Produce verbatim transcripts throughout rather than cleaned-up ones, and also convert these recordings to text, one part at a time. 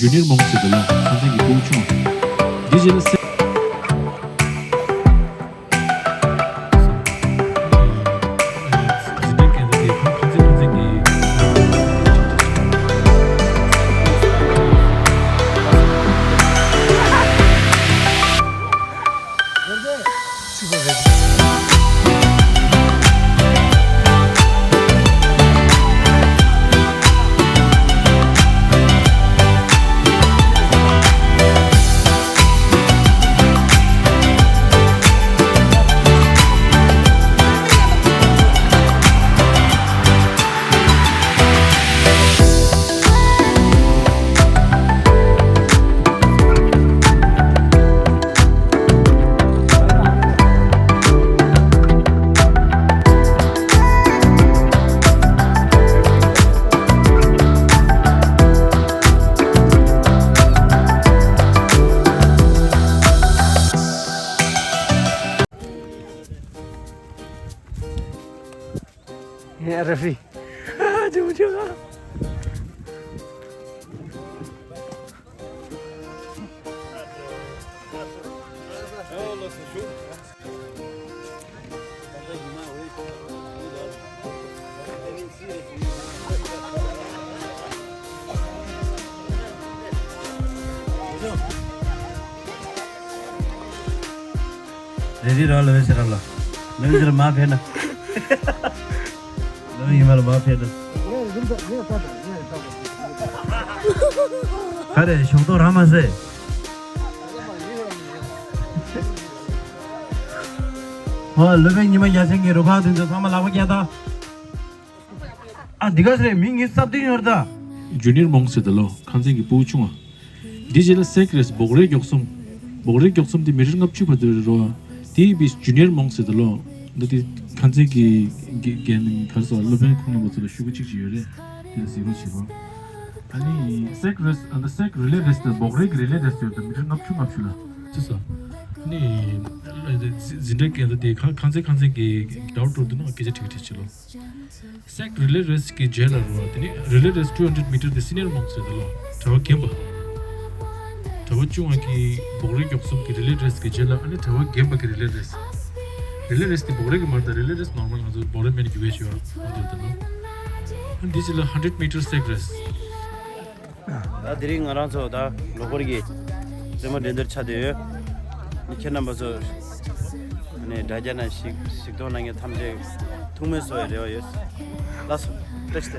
ཇུ་ནིར་མོང་ཟེར་དེ་ལ་ཁང་ཚན་གྱི་ཕྲུ་གུ་ཆུང་བ། འདི་རྗེས་ལ་སེ། ཡ་ར་ཧྥི། ཨ་ཅུ་ཅུ། རེ་རེ་རང་ལ་བས་ཟེར་ར་ལ། ལ་བས་ཟེར་མ་ཕེ་ན། ལ་བས་ཡིན་མ་ལ་མ་ཕེ་ན། ཁ་རེ་ཞོགས་ཏོ་ར་མ་ཟེ། ཧོ་ལ་བས་ཉི་མ་རྒྱ་ཆེན་གྱི་རུ་ཁག་དེ་ཚོ་ཚང་མ་ལག་པ་བརྒྱབ་ད། ཨ་འདི་ག་ཟེར་མི་ངའི་སབ་ཏིང་ཡོར་ད། ཇུ་ནིར་མོང་ཟེར་ད་ལོ་ཁང་ཚན་གྱི་ཕྲུ་གུ་ཆུང་བ། འདི་རྗེས་ལ་སེག་རེས་སྦོག་རེས་མགྱོགས་གསུམ། སྦོག་རེས་མགྱོགས་གསུམ་འདི་མི་རེར་ལྔ་བཅུ་བར་དུ་རེད་རོ། དེའི་བིས་ཇུ་ནིར་མོང་ཟེར་ད་ལོ། འདི་དེ་ཁང་ཚན་གྱི་རྒན་གར་སོགས་སློབ་དཔོན་ཁོང་རྣམ་པ་ཚོ་ལ་ཞུ་གི་གཅིག་ཅིག་ཡོད་རེད། དེ་ལ་གཟིགས་རོགས་བྱེད་རོགས། ཨ་ནི་སེག་རེས་ཨ་ནི་སེག་རི་ལེ་རེས་དེ་སྦོག་རེས་ཀྱི་རི་ལེ་རེས་ཡོད་དེ་མི་རེར་ལྔ་བཅུ་ལྔ་བཅུ་ལ། ཅི་སོ། ནི་འཛིན་གྲྭ་རྒན་ད་དེ་ཁང་ཁང་ཚན་ཁང་ཚན་གྱི་ཌའུ་ཊི་འགྲོ་འདུག་ན་སྐད་ཆ་དྲི་གི་དྲི་བྱེད་ལོ། སེག་རི་ལེ་རེས་ཀྱི་རྗེས་ལ་རོ་དེ་ནི་རི་ལེ་རེས་two hundred meter དེ་སི་ནིར་མོང་ཟེར་དེ་ལོ། གྲྭ་པ་རྒན་པ། གྲྭ་པ་ཆུང་བ་གི་སྦོག་རེས་མགྱོགས་གསུམ་གྱི་རི་ལེ་རེས་ཀྱི་རྗེས་ལ་ཨ་ནི་གྲྭ་པ་རྒན་པ་གི་རི་ལེ་རེས། རི་ལེ་རེས་དེ་སྦོག་རེས་ཀྱི་མ་རེད་ད་རི་ལེ་རེས་ནོར་མལ་ང་ཚོ་སྦོག་རེས་མེད་ན་རྒྱུག་ཡས་ཤོད་ཨ་འདུག་དེ་ལོ། འདི་ཅི་ལ་hundred meter སེག་རེས། ད་དེ་རིང་ང་རང་ཚོ་ད་ལོ་འཁོར་གྱི་རྩེད་མོ་འགྲན་བསྡུར་ཆགས་བསྡད་ཡོད། ཁྱེད་རྣམ་པ་ཚོ་ནས་དྲ་རྒྱ་ན་ཞིག་ཞིག་མཐོང་གནང་མཁན་ཐམས་ཅད་ཐུགས་སྨོན་གསོ་བའི་རེ་བ་ཡོད། ལགས་སོ། བཀྲ་ཤིས་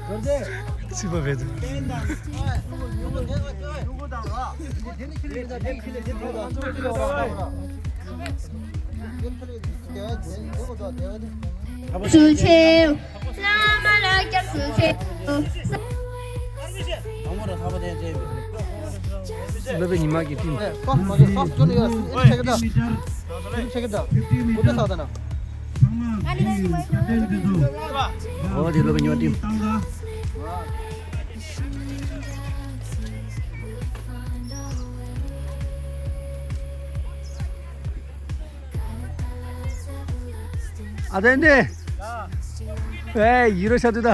བདེ་ལེགས། སྲིད་པ་བས་འདུག་ཚུལ་ཆེ། བླ་མ་ལ་སྐྱབས་སུ་མཆི། སློབ་དཔོན་ཉི་མ་གི་ཊིམ། ཨོ་དེ་སློབ་དཔོན་ཉི་མ་ཊིམ། ཨ་དེ་འདི། ཨེ་ཡུ་རོ་ཤ་དུ་ད།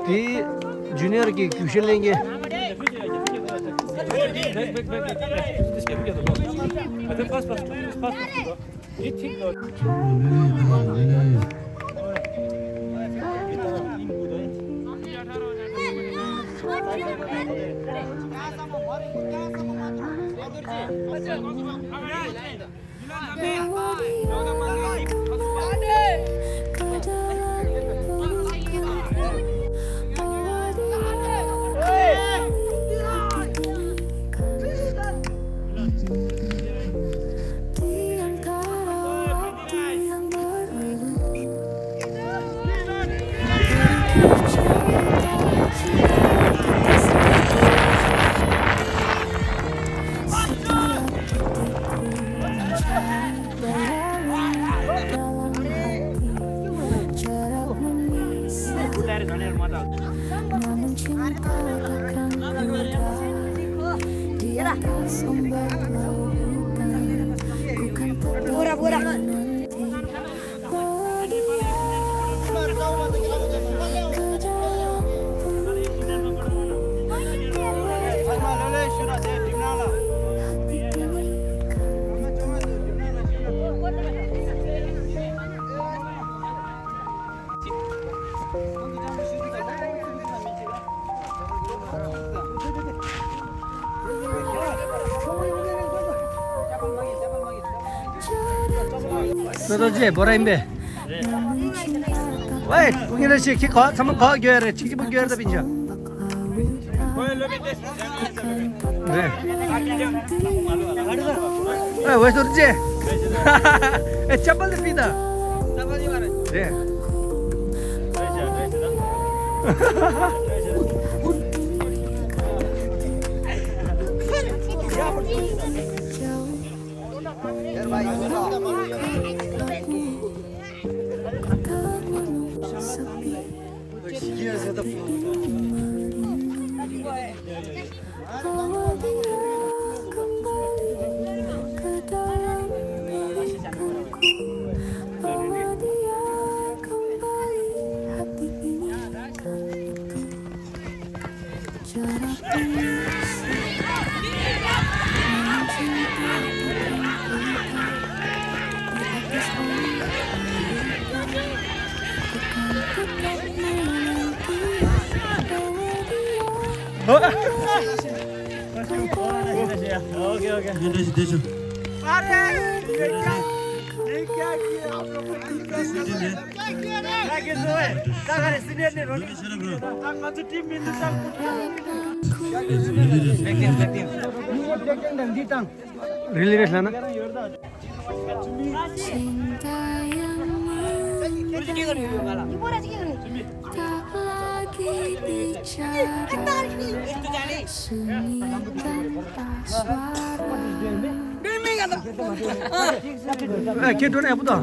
དེ་ཇུ་ནིར་གྱི་གུས་ཞབས་ལེན་མཁན། Bora, bora. ད་ལྟ་རྗེས་བོ་ར་ཡིན་པས། ཝེ། ཀུ་ངེ་ར་ཤི་ཁྱི་གོ་ཚང་མ་གོ་རྒྱུ་རེད། ཁྱི་གཅིག་པུ་རྒྱུ་རེད། ད་པིན་ཆ་རེད། ཨེ་ཝེ་སོར་རྗེས། ཨེ་ཅ་པལ་ལ་པི་ད། རེད། རི་ལི་རེ་ལ་ན། ཨ་ཁྱེད་འགྲོ་ན་ཡག་པོ་དང་།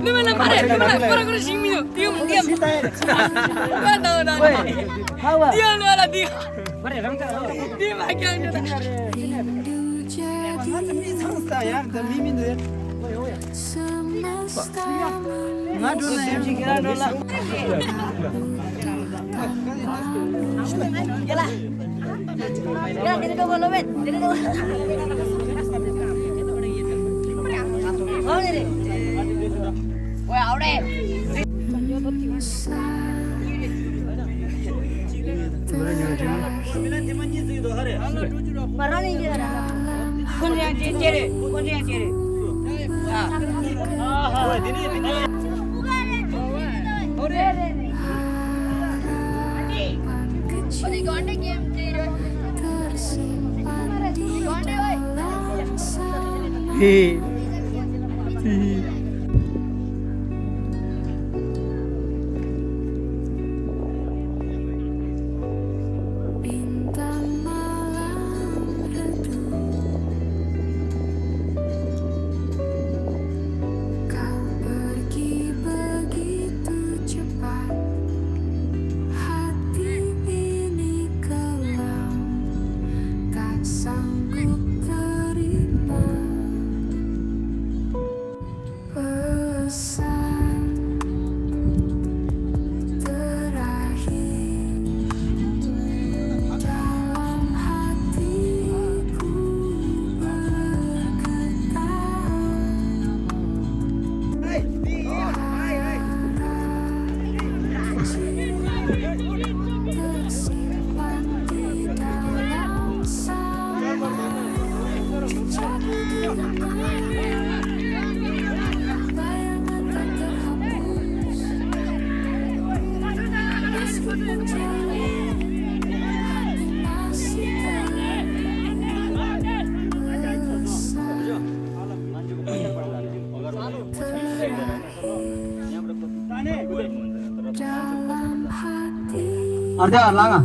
अर्धा लागा।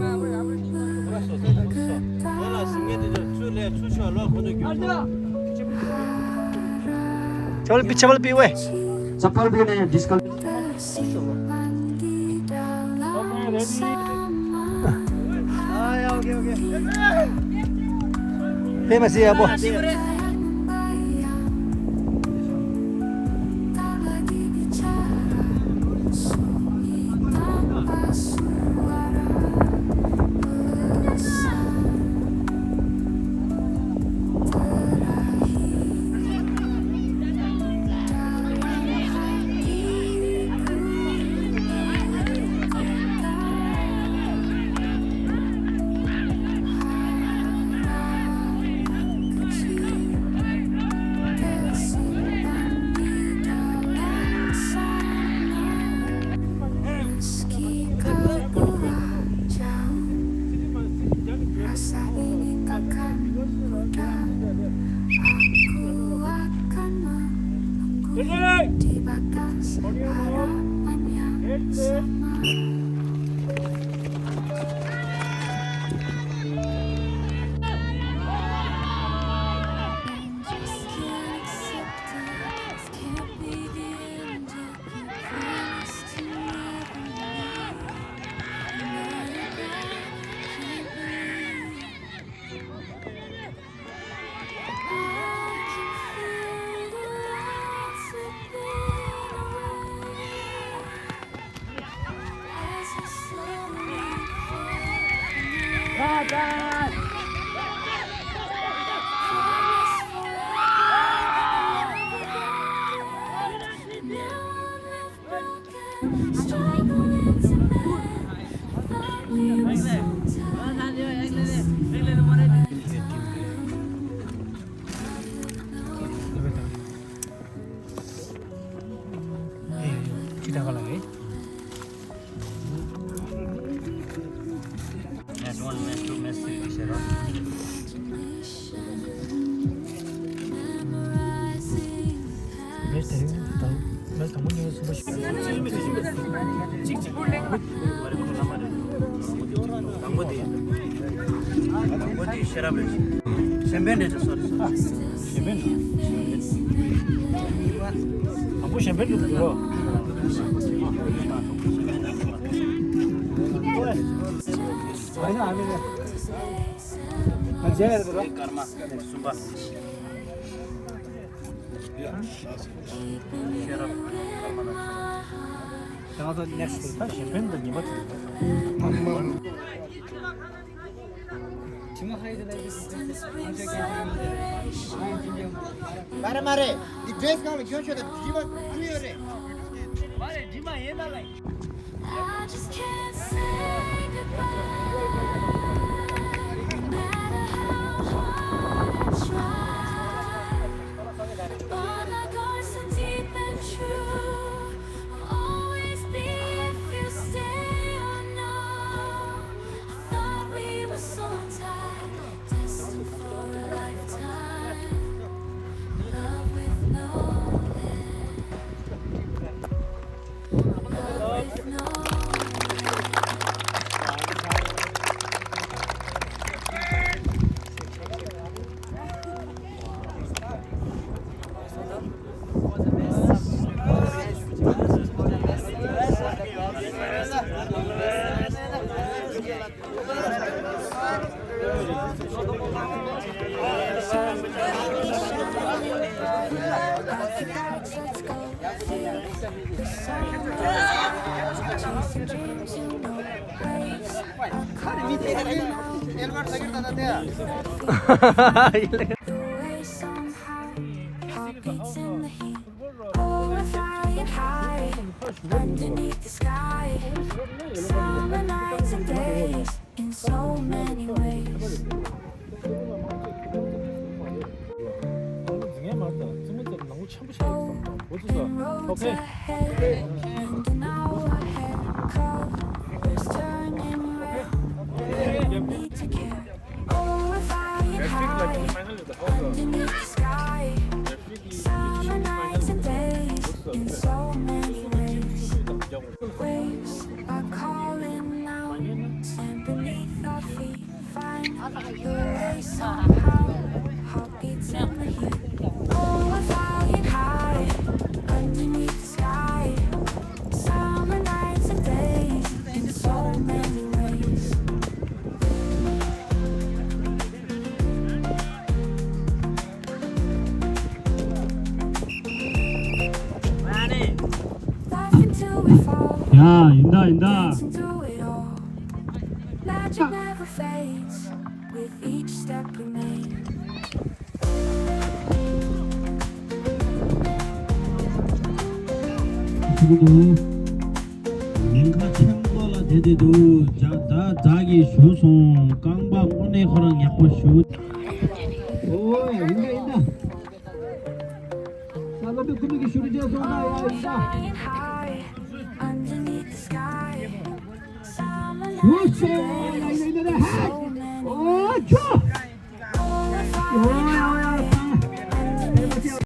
चप्पल पी, चप्पल पी, ओए। चप्पल भी नहीं, डिस्कल। हाँ, okay, okay. ཨེ་མ་སི་ཡ་པོ། ཅི་ད་ག་ལ་རེད། Match one, match two, match three ཟེར་རོ། Match དེ་རིང་དང་། match དང་པོ་གཉིས་པ་གསུམ་པ་ཞིག་གཅིག་གཅིག་དང་པོ་དེ། དང་པོ་དེ་ཤེས་རབ་རེད། གཞན་ཕན་རེད། སོ་རི་སོ་རི། གཞན་ཕན་རེད། དང་པོ་གཞན་ཕན་རེད་འདུག་རོ། གསུམ་པ། ཤེས་རབ། ང་ཚོ་next ད་གཞན་ཕན་དུ་ཉི་མ་དྲུག་མ་རེད་མ་རེད། འདི་dress གང་ལ་སྐྱོན་ཤོད་དང་རྗེས་མ་ཨ་ཡོད་རེད། མ་རེད། རྗེས་མ་ཡིན་ན་ལ། I just can't say goodbye, no matter how hard I try. But my guards are deep and true. I'll always be if you stay or no. I thought we were so tied, destined for a lifetime. Love with no end. Underneath the sky, summer nights and days, in so many ways. Okay. And now our head cold, it's turning red. Need to care. Oh, we're flying high underneath the sky. Summer nights and days in so many ways. Waves are calling out, sand beneath our feet. Find your way somehow. Heartbeats in the heat. Oh, we're flying high underneath the sky. Summer nights and days in so many ways. ཨ་ཡིན་ད་ཡིན་ད། ཉེན་ཁ་ཆེན་པོ་ལ་བསྡད་དེ་འདུག་ཇ་ད་ཛ་གིས་ཞུ་སོང་། རྐང་པ་དངོས་གནས་ཁོ་རང་ཡག་པོ་ཞུ། ཨོ་ཡ་ཡིན་ད་ཡིན་ད། ས་ལ་པའི་ཁུ་མི་གི་ཞུ་རི་ཅན་སོང་ད་ཡ་ཡིན་ད།